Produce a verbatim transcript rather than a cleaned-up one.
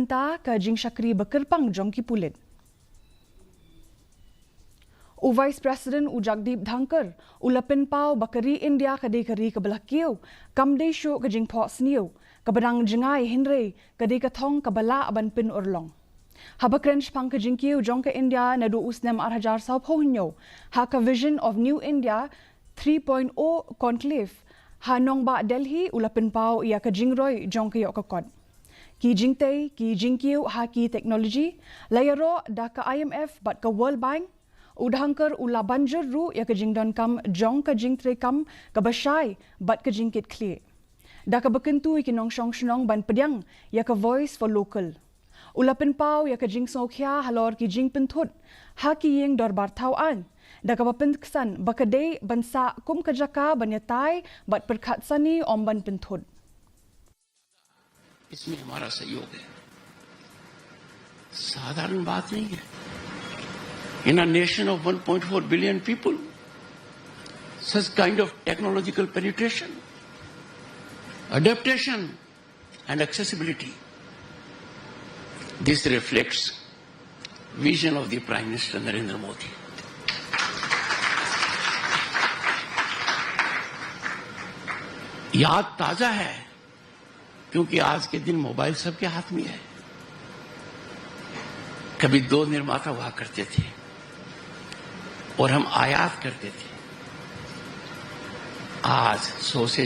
bynta ka jingshakri bakyrpang jong ki pulit. U Vice President u Jagdeep Dhankhar u la pynpaw ba ka ri India ka dei ka ri kaba la kiew, kam dei shuh ka jingphohsniew kaba dang jngai, hynrei ka dei ka thong kaba lah ban pynurlong. Haba kren shaphang ka jingkiew jong ka India naduh u snem ar hajar sawphew hynñiew ha ka Vision of New India three point oh Conclave ha nongbah Delhi, u la pynpaw ïa ka jingroi jong ka ïoh ka kot. Ki jingtei, ki jingkiew ha ki technology, la ïaroh da ka I M F bad ka World Bank. U Dhankhar u la ban jur ruh ïa ka jingdonkam jong ka jingtreikam kaba shai bad ka jingkitkhlieh, da kaba kyntu ïa ki nongshong shnong ban pdiang ïa ka Voice for Local. U la pynpaw ïa ka jingsngewkhia halor ki jingpynthut ha ki ïing dorbar thaw aiñ, da kaba pynksan ba ka dei ban sah kum ka jaka ban ïatai bad pyrkhat sani, ym ban pynthut. इसमें हमारा सहयोग है। साधारण बात नहीं है। In a nation of one point four billion people, such kind of technological penetration, adaptation and accessibility, this reflects vision of the Prime Minister Narendra Modi. याद ताजा है, क्योंकि आज के दिन मोबाइल सबके हाथ में है। कभी दो निर्माता हुआ करते थे और हम आयात करते थे। आज सौ से